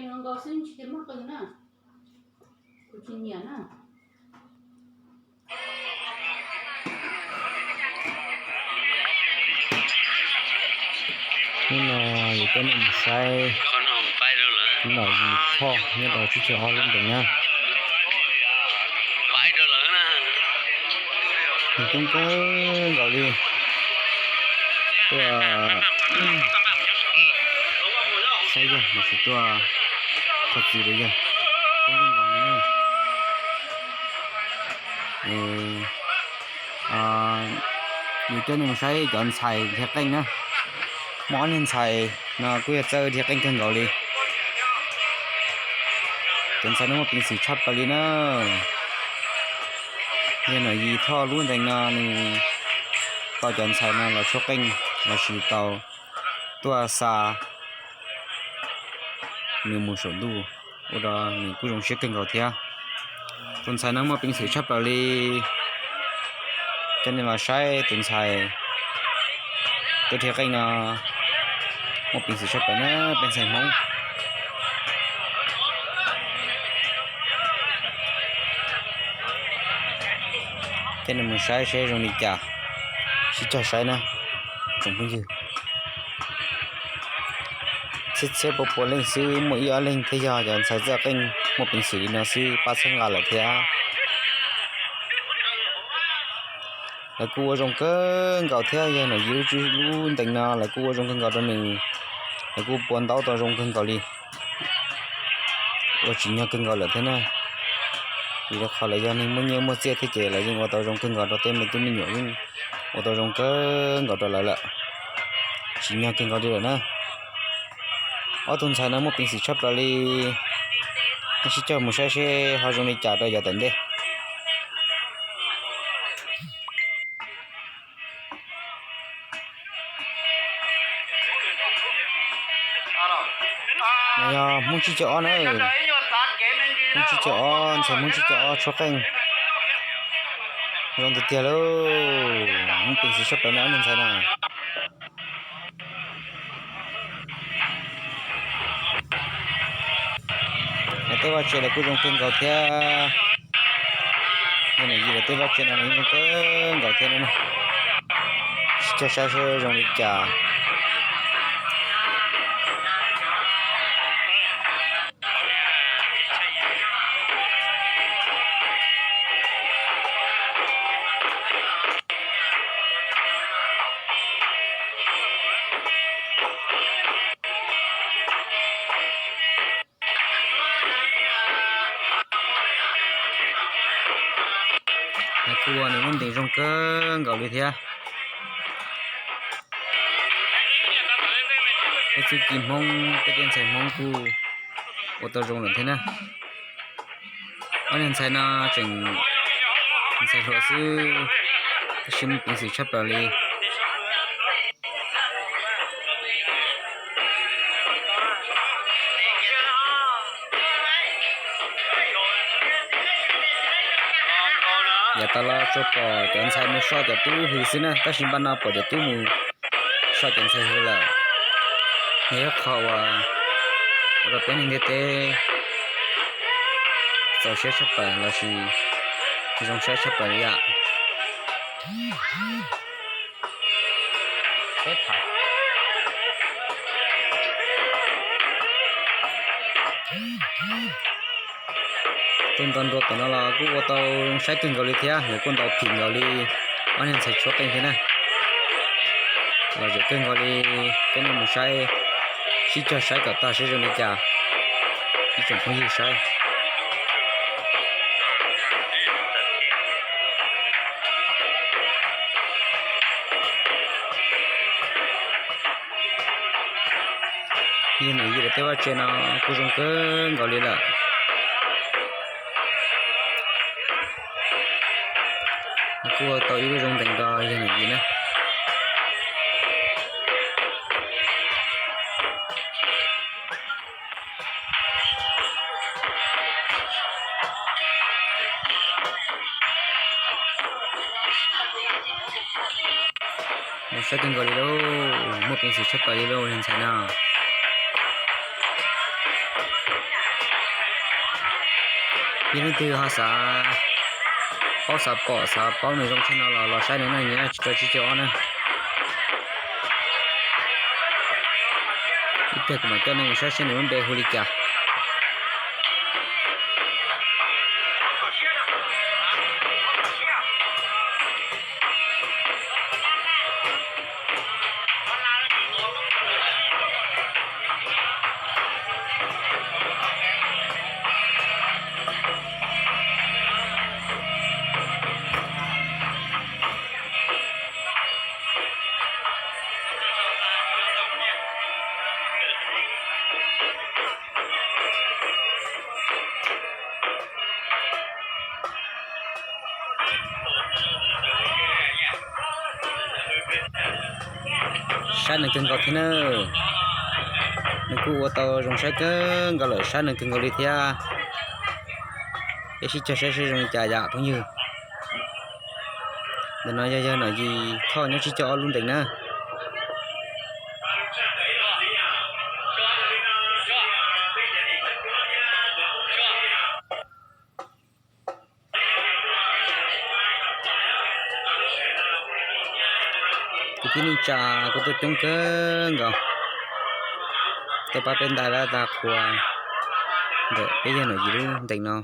Nkaus xwb tsis muaj qw na, kuv tsis nyiam na. Hnub no yus coj nej mus saib nom Yis Thoj nyob rau tsib caug ob lub ntees na. Nws coob kawg nkaus li. Tuaj saib yawg los sis tuaj thov txim rau yawg coob kawg nkaus li na. Yus coj nej mus saib cov ntxhais dhia qeej na. Muaj ob niag ntxhais no kuj yog txawj dhia qeej kawg nkaus li. Cov ntxhais no muaj peev xwm tshaj plaws li na. Yog nom Yis Thoj lub ntees no nws tau cov ntxhais no los tshuab qeej los sis tau tuaj xa nws mus saum ntuj, ua rau nws kuj zoo siab kawg nkaus thiab. Tus ntxhais no muaj peev xwm tshaj plaws li. Coj nej los saib tus ntxhais tuaj dhia qeej no muaj peev xwm tshaj plaws na peb ntxhais Hmoob. Coj nej mus saib seb zoo li cas, sib cog saib na tsoom phooj ywg. Txhiab txhiab pua pua leej xwb muaj ib ob leeg thiaj yog cov ntxhais txawj qeej muaj peev xwm li no xwb pab txhawb nqa lawm thiab. Lawv kuj ua zoo kawg nkaus thiab, yog nom Yis lub ntees no lawv kuj ua zoo kawg nkaus rau nws, lawv kuj pua ntaub tau zoo kawg nkaus li. Ua tsim nyog kawg nkaus lawm thiab na, vim rau qhov lawv yog neeg muaj nyiaj muaj txiaj thiab ces lawv yeej ua tau zoo kawg nkaus rau tej me tub me nyuam, yeej ua tau zoo kawg nkaus rau lawv lawm. Tsim nyog kawg nkaus li lawm na. Ob tug ntxhais no muaj peev xwm tshaj plaws li. Nej sib cog mus saib seb ho zoo li cas rau yav tom ntej. No yog Hmoob tsib caug ob na, Hmoob tsib caug ob, ntxhais Hmoob tsib caug ob tshuab qeej zoo tiag tiag lauj, muaj peev xwm tshaj plaws na ob niag ntxhais na. Lawv tej vaj tse los kuj zoo kawg nkaus thiab. Yog nom Yis lawv tej vaj tse no zoo kawg nkaus thiab na. Sib cog saib seb zoo li cas. Lawv kuj ua nws lub ntees zoo kawg nkaus li thiab. Peb txuj ci Hmoob, peb tej ntxhais Hmoob kuj ua tau zoo lawm thiab na. Ob niag ntxhais no tseem ntxhais hluas xwb, tab sis muaj peev xwm tshaj plaws li. Yav tas los tsuas pom cov ntxhais mus so cov tub hws xwb na, tab sis npaj no pom cov tub mus so cov ntxhais hws lawm. Yog ib qho uas ua rau peb neeg ntiaj teb txaus siab tshaj plaws lossis zoo saib tshaj plaws li yom. Tus ntaus nruas tom no los kuj ua tau zoo saib kawg nkaus li thiab, nkawd kuj ntaus phim nkaus li ob niag ntxhais tshuab qeej thiab na. Lom zem kawg nkaus li, peb no mus saib, sib cog saib kom tag seb zoo li cas. Ib tsoom phooj ywg saib. Yog nom Yis lawv tej vaj tse no kuj zoo kawg nkaus li lawm. Kuj ua tau ib lub zoo ntees rau yog nom Yis na. Mus saib kawg nkaus li lauj, muaj peev xwm tshaj plaws li lauj niag ntxhais no. Yog leej twg ho xav paub xav pom xav paub nws zoo tshaj no los los saib nws na, nyiaj tsis rau tsib caug ob na. Ib pliag kuv mam coj nej mus saib seb nws lub npe hu li cas. Saib neeg kawg nkaus thiab na. Nws kuj ua tau zoo saib kawg nkaus lawm, saib neeg kawg nkaus li thiab. Peb sib cog saib seb zoo li cas yom phooj ywg. Ntawm no yog yawg Nom Yis Thoj nyob tsib caug ob lub ntees na. Kwv tij neej tsa kuj tuaj coob kawg nkaus, tuaj pab peb ntais lab tag qhua ntawm peb yawg Nom Yis lub ntees no.